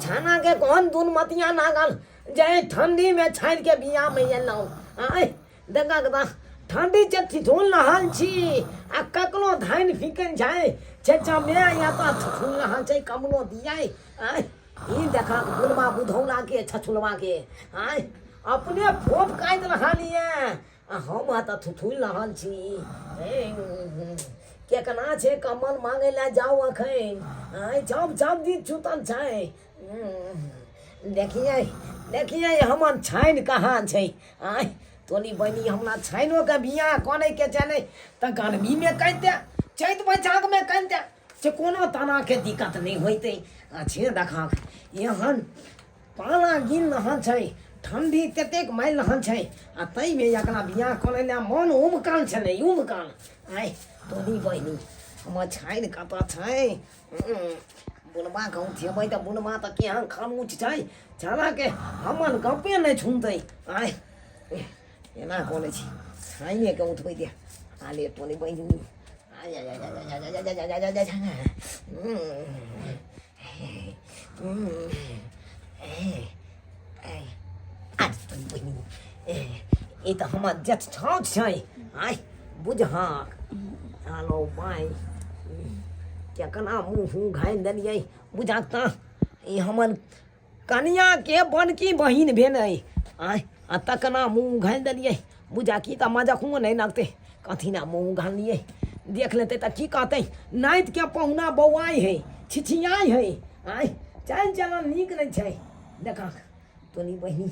छाना के कोन दुनमतिया नागल जे ठंडी में छानि के बिया में एलहुँ। आय देखक तऽ ठंडी से ठिठुल रहल छी आ ककरो धान फिकन छै छै चमे या तऽ ठिठुल रहल छै कमलो दियै। आय ई देखक बुढ़वा बुधौला के छछुलवा के आय अपने फोप काटि रहल ये आ हम तऽ थुथुल रहल छी। केकना छै कम्बल मांगे लए जाउ अखन। आय जब जब दिन छुतल छै। देखियै देखियै हमर छानि कहाँ छै। आय तोनी बहिनी हमरा छानिओके बियाह करैके छलै तऽ गर्मीमे करिते चैत बैसाखमे करिते से कोनो तरहके दिक्कत नहि होइतै। आ छै देखक एहन पाला गिन रहल छै, ठंडी ततेक मारि रहल छै आ ताहिमे एकरा बियाह करै लए मन उमकल छलै उमकल। आय तोनी बहिनी हमर छानि कतऽ छै? बुढ़बा के उठेबै तऽ बुढ़बा तऽ केहन खमूच छै छानाके हमर गपे नहि सुनतै। आय एना करै छी छानिएके उठबै दे। आले तोनी बहिनी ई तऽ हमर जेठ छाउच छै। आय बुझहक हेलो बाइ केकना मुँह उघारि देलियै। बुझहक तऽ ई हमर कनियाके बनकी बहिन भेलै। आय आ तकना मुँह उघारि देलियै। बुझा की तऽ मजकुओ नहि लगतै। कथी ना मुँह उघारलियै देख लेतै तऽ की कहतै? नातिके पहुना बौआइ है छिछियाइ है। आय चालि चलन नीक नहि छै। देखक तोनी बहिनी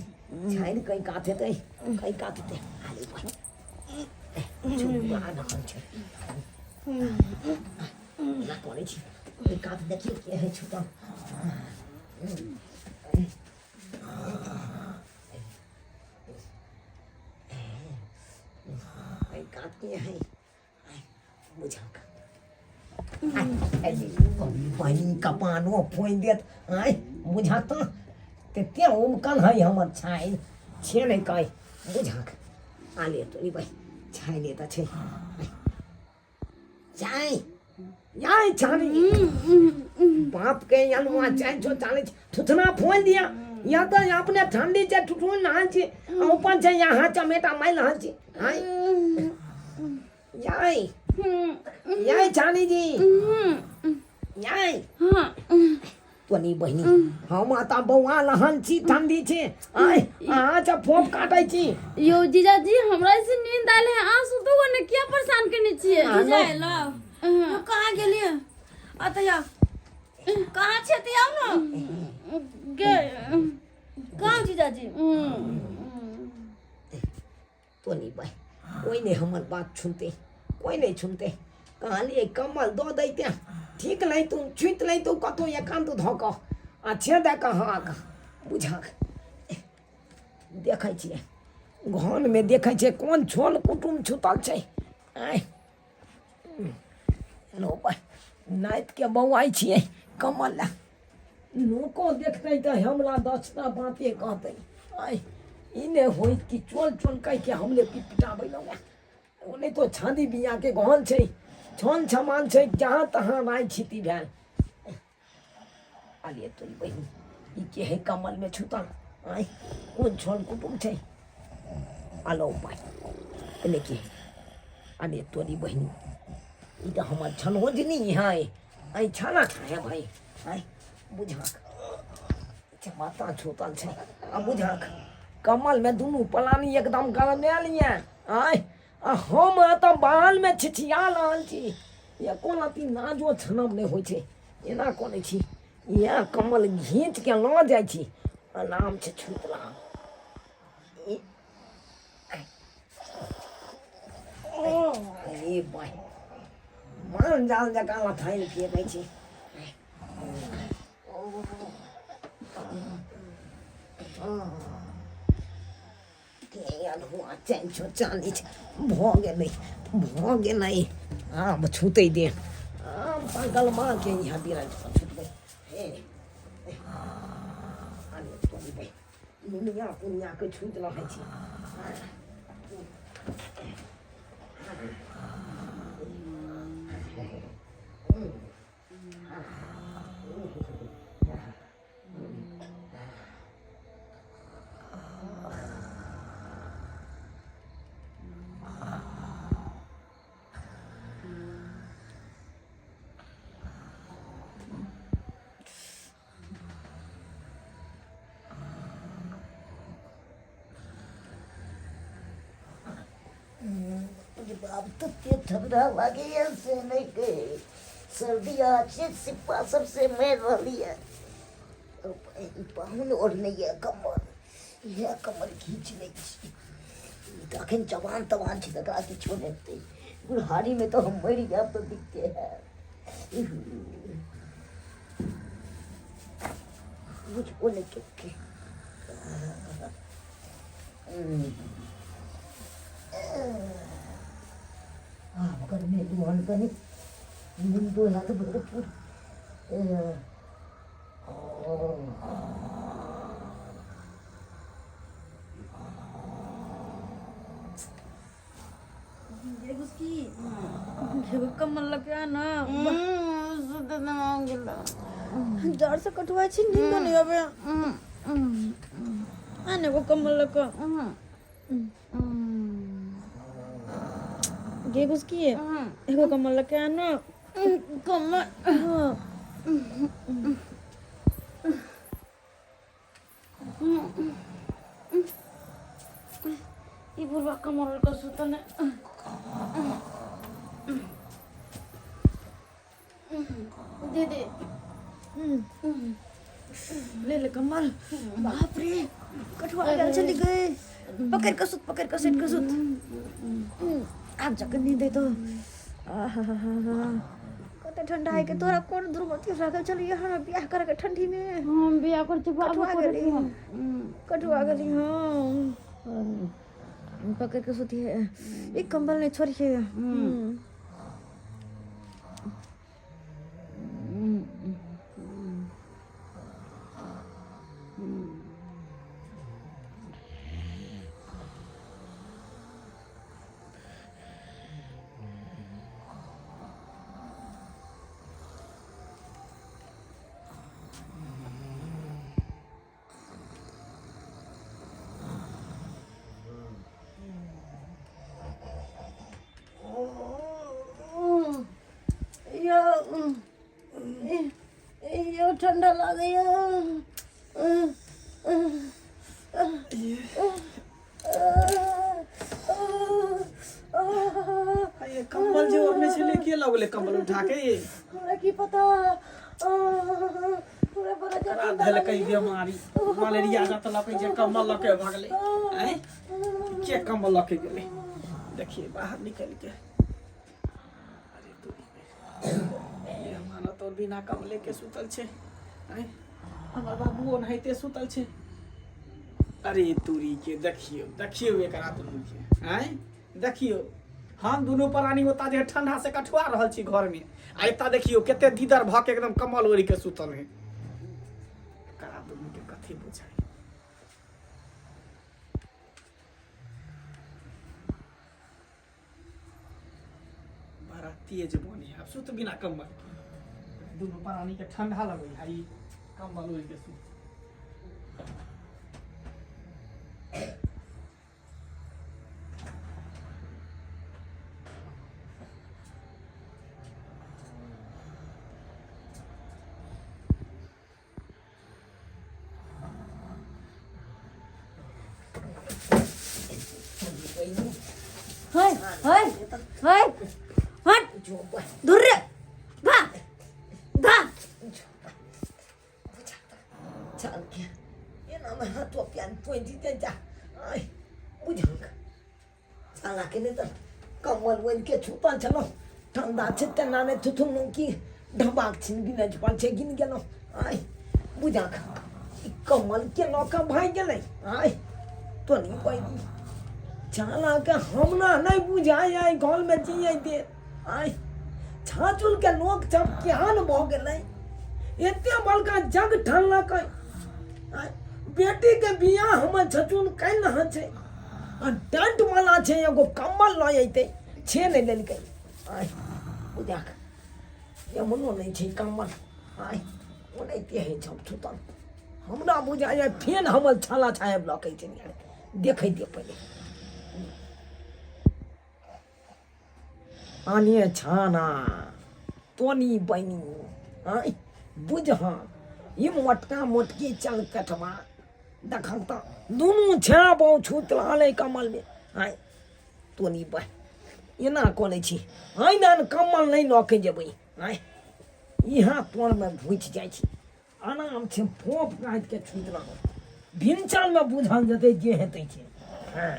छानि कहीं कात हेतै कहीं कात हेतै। आले बहिन छुआ रहल छै एना करै छी ओहि कात देखियौ के है छुटल। एहि कात के है बुझक बहिन कपानो फोड़ि देत। आँय बुझक तऽ तेते उमकल है हमर छानि छे नहि कहि बुझक। आले तोरी बहिन छानि तऽ छै जाय जाय छानी बाप के अनुआ चाय छो चाले थुथना फोल दिया या तो अपने ठंडी से ठुठुन नहाल छी आ ऊपर से यहाँ चमेटा मारि रहल छी। आय जाय जाय छानी जी जाय तोनी बहिनी हम तऽ बौआ रहल छी ठंडी छै। आय अहाँ से फोप काटै छी। यो जीजाजी हमरा से नींद आयल है अहाँ सुतू गो ने किया परेशान केने छियै? जीजा एलो यो कहाँ गेलियै? अतऽ आउ कहाँ छियै? तऽ आउ ने गे कहाँ जीजाजी? तोनी भाई कोई नहीं हमर बात सुनते कोई नहीं सुनते। कहलिए कम्बल दऽ दैते ठीक नहीं तू छुति नहीं तू कतौ एकांत धऽ कऽ आ छे दऽ कऽ हाँ बुझक देखै छियै घरमे देखै छियै कोन छोल कुटुम छुतल छै। आँय नातिके बौआइ छियै कम्बल लए लोको देखतै तऽ हमरा दसटा बाते कहतै। आँय ई नहि होइत कि चोल चोल कहिके हमरे पिट पिटाबै लगै। ओ नहि तो छाँदी बियाके घर छै छन छमान छै जहाँ तहाँ राइ छिती भेल। अरे तोरी बहिन ई के है कमल में छुतल? आँय कोन छन कुटुम छै? अलो भाई एने के है? अरे तोरी बहिन ई तऽ हमर छनोजनी है। आँय छाना है भाई। आँय बुझाक माता छूतल छै आ बुझाक कमल में दुनू पलानी एकदम गरमायल ये। आँय आ हम एतऽ बालमे छिछिया रहल छी एको रत्ती नाजो छनब नहि होइ छै। एना करै छी इएह कमल घीचके लऽ जाइ छी आराम से छूत रहल। अरे भाइ माल जाल जकाँ लथाइन फेकै छी। चैन छौ चाँदी छै भऽ गेलै भऽ गेलै। आब छूतै दे आब पागल माँके यहाँ बिराज पर छुटबै। हे अरे तोरी बहिन नुनिया पुनियाके छूति रहै छी। आब तते ठंडा लागैए से नहि कही। सर्दी आ छै सिप्पा सबसे मारि रहली है। पाहुन ओढ़ने यऽ कम्बल, इएह कम्बल घीच लै छी। ई तऽ अखन जवान तवान छै तकरा किछो नहि हेतै, बुढ़ारीमे तऽ हम मरि जायब तऽ दिक्कते हैत। बुझबो नहि केलकै। आब गर्मी दुहन कनि नींदो हैत भरपूर। की एगो कम्बल लगे ना, डर से कटुआ छी, नींद नहीं आवे। आने एगो कम्बल लगा गे घुसकी, एगो कम्बल लगे आना कम्बल। हाँ, ई बुढ़वा कमर के सुतल है। दीदी, ले ले कम्बल। बाप रे, कठुआ गेल चली गए। पकड़ के सुत, पकड़ के सेट के सुत। आब जाके नींद अयतौ। आहा, कते ठंडा है के। तोरा कोन दुर्गति लागल चली हमरा बियाह करे के ठंडी में? हम बियाह कर छी बाबू। कठुआ करे गेली। छी हम। कठुआ गेली। हाँ, पकड़ के सुती है, एक कंबल नहीं छोड़िए। यो यो ठंडा लागैया। ये कम्बल जे ओढ़ने छलै, के लऽ गेलै कम्बल उठा के? हमरा की पता, हमरा बड़ा करा धेलकै बेमारी, मलेरिया जत लकै जे कम्बल लऽ के भगलै। आँय, के कम्बल लऽ के गेलै? देखिए बाहर निकलि के। अरे तोरी, ये हमारा तो बिना कम्बले के सुतल छै। आँय, हमर बाबू ओनाहिते सुतल छै। अरे तोरी के, देखियौ देखियौ एकरा दुनू के। आँय, देखियौ, हम दुनू प्राणी ओता जे ठंडा से कठुआ रहल छी घर में, आ एता देखियौ कते दीदर भऽ के एकदम कम्बल ओढ़ि के सुतल है। एकरा दुनू के कथी बुझाइ? बड़ा तेज बने है। आब सुत बिना कम्बल के। दुनू प्राणी के ठंडा लगै है, ई कम्बल ओढ़ि के सुत। हाय हाय हाय, हट, दूर रे, धा धा। चल के एनामे हाथो प्यान पोछि दिते जा। आइ बुझलक साला के, नहि तऽ कम्बल ओढ़ि के छुपल छलहुँ, ठंडा छै तेना नहि थुथुन की ढबाक छिन गिने छुपल छै, गिन गेलहुँ। आइ बुझक, ई कम्बल के लऽ कऽ भागि गेलै। आइ तोनी बहिनी, छाला के हमरा नहि बुझाइ आइ घरमे जियै दे। आइ छाचुल के लोक सब केहन भऽ गेलै, एते बड़का जग ठनलकै। आइ बेटीके बियाह हमर छचुन कैल रहल छै आ टेंट वाला छै, एगो कम्बल लऽ अयतै छे नहि लेलकै। आइ बुझाक यमुनो नहि छै कम्बल। आइ ओनाहिते हइ सब छुतल। हमरा बुझाइए फेन हमर छाला छायब लऽ के छै, देखै दिअ पहिले। आने छाना तोनी बनी, आँय बुझह, ई मोटका मोटकी चल कटवा देखक तऽ दुनू छा बहु छूत रहल अइ कमलमे। आँय तोनी बह, एना कऽ लै छी आइना कम्बल नहि लऽ के जेबै आँय इहाँ तोरमे घुसि जाइ छी आराम छै फोप काटि के छूट रहल भिनसरमे बुझल जेतै जे हेतै से हँ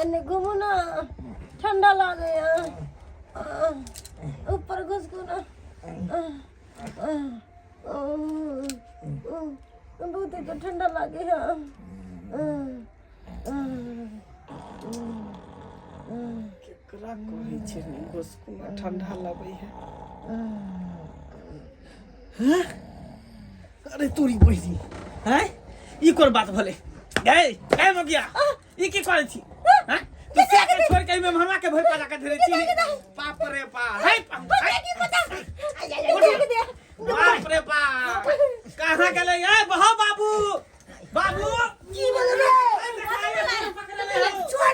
एने घुमू ना ठंडा लागैया ऊपर घुसकू ना बहुत ही ठंडा लागैया। केकरा कहै छै घुसकुना ठंडा लगै है? हैं? अरे तोरी बहिनी, हैं, ई कोन बात भेलै? गै गै मगिया, ई की करै छी? हैं, तू से के छोड़ के मेहमानवा के भरि पजा के धरे छी? बाप रे बाप, हे बाप रे बाप, कहाँ गेलै? ए बहो बाबू, बाबू की बोल रे? छोड़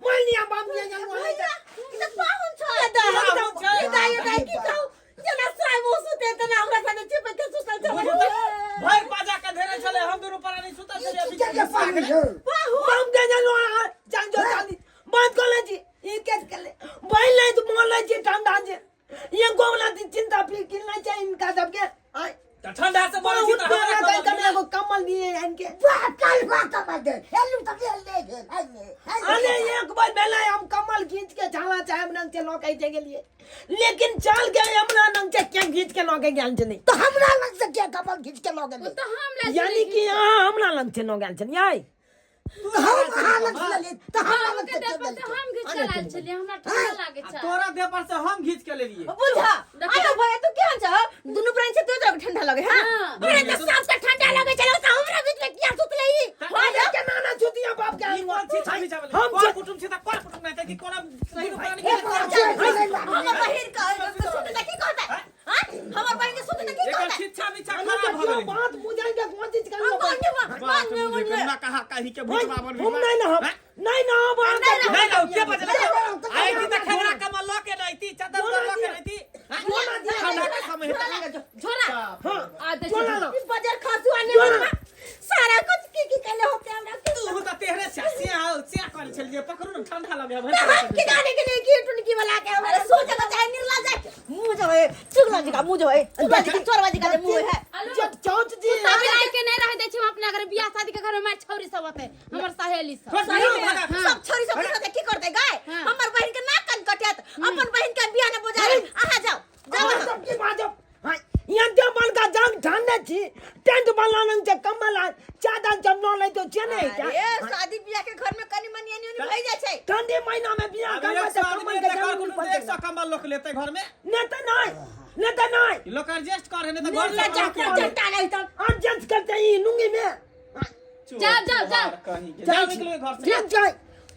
मानिया बाप के जान वाले। भरि पाजा के धेरे छलै, हम दुनू प्राणी सुतल छलियै। बाप के जान वाला जान जो चांदी बात कर ले जी, ई के कर ले भाई ले तो मोल ले जी, ठंडा जे ये गोवला दी चिंता फिर किनना चाहिए इनका सबके आय। तऽ ठंडा से मरै छी बहुत तऽ हमरा प्यारा कमल कल कल एगो कम्बल दिए इनके। अरे एक बार भेलै हम कम्बल खींच के छाला चाहे हम नंग से लऽ के गेलिए, लेकिन चल के हमरा नंग से के खींच के लऽ के गेल छलै? तो हमरा लग से के कमल खींच के लऽ गेलै? तो हम ले यानी कि अहाँ हमरा लग से लऽ गेल छलियै? तो हम अहाँ लग से लेलियै तऽ हमरा लग के से देह के पर से देलकै? हम घीच के लायल छलियै, हमरा ठंडा लागै आ छै। तोरा देह पर से हम घींच के लेलियै। बुझा आयो भैया, तू केहन छ? दुनू प्राणी से तो तोरा ठंडा लगे? हां। हाँ। हमरा त साफ से ठंडा लगे छले, त हमरा बीच में किया सुतले ई? अरे के नाना छुतिया बाप के ई कोन छी छाबी छाबी? हम कोन कुटुम छी तऽ कोन कुटुम नहि तऽ कि कोना दुनू प्राणी के हमर बहिन के सुतले त की कहतै? हां, हमर बहिन के सुतले त की एकर कहतै? शिक्षा बिच्छा अरे खराब भऽ देखियौ गेलै। बात बुझाइ के कोशिश हम करियौ। कोन बात बात में बुझे बुझे ना कहा कहीं के भूतवा बन हम नहीं ना, हम नहीं ना, हम नहीं ना, के बजले आई थी त खेवरा कमल ल के नहीं थी, चादर ल के नहीं थी। ठंडा के समय है। झोरा हां आ दे। चला ना। इस बाजार खासू आने वाला सारा कुछ की की कहले होते हमरा के। तू त तेहरे से से आओ से कर छलिए, पकड़ू न, ठंडा लगे। तो हम की जाने के लिए की टुनकी वाला के हमरा सोच के चाहे निर्ला जाए मुंह जो है चुगला जी का मुंह जो है, चुगला जी की चोरवा जी का जो मुंह है। जब चौथ जी अभी लाइक के नहीं रह दै छी हम अपना घर। बियाह शादी के घर में मार छौरी सब होते, हमर सहेली सब। सही में सब छोरी सब की करते, की करते गाय? हाँ। हमर बहिन के नाक कान कटियत, अपन बहिन के बियाह ने बुझा रे। अहाँ जाओ जाओ अहाँ। सब की बाजब? हाँ, यहाँ ते बड़का जान ठाने छी, टेंट वाला नंग छै, कम्बल आ चादर जब न लै तो छै नहीं। अरे शादी बियाह के घर में कनी मनी एनी ओनी भई जाय छै। ठंडी महीना में बियाह अभी करबै एक सौ तऽ आदमी कम्बल के तऽ घर जरूर कुटुम पड़तै। 100 कम्बल लोक लेतै घर में। नहीं तऽ नहीं, नहीं तऽ नहीं। लोक एडजस्ट कर है, नहीं तऽ घर से लज्जा लोक पर चट्टा नहीं तो एडजस्ट करते ही लुंगी में। जाओ, जाओ, जाओ। कहीं के जाओ, निकलो घर से। ठीक छै,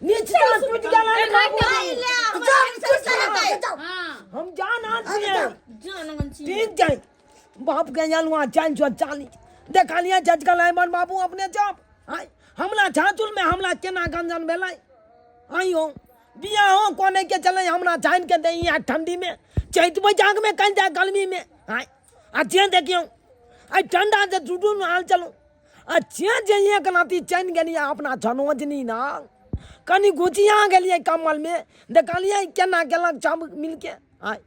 नीचे टूट गेल ए, बाबू। भाई, ले जाओ चुप चला जाओ। हाँ। हम जान छियै। जान छी। ठीक छै, बाप के जलुआ चल जो चाली देखलिए जजकल मन बाबू अपने जब आय हमला झाँचुल में हमला केना गंजन भेलै। आइयो बियाह हो कोने के चले हमरा जान के दे आ ठंडी में चैत बैसाख में कल जाए गर्मी में आय आ जे देखियौ आइ ठंडा से जुटू हाल चलू आ जे जे एक नाती चैन गेलियै अपना छनोजनी ना कनि घुचिया गेलियै कम्बल में, देखलियै केना गेलक सब मिलके आय।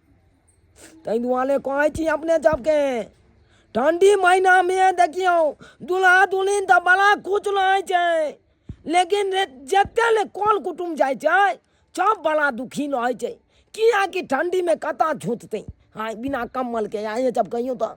ताहि दुआरे कहै छी अपने सबके, ठण्डी महीनामे देखियौ दुल्हा दुल्हिन तऽ बड़ा खुश रहै छै, लेकिन जते ले कल कुटुम जाइ छै सब बड़ा दुखी रहै छै, किएकि ठण्डीमे कतऽ छूटतै? हँ, बिना कम्बलके। अहेँ सब कहियौ तऽ।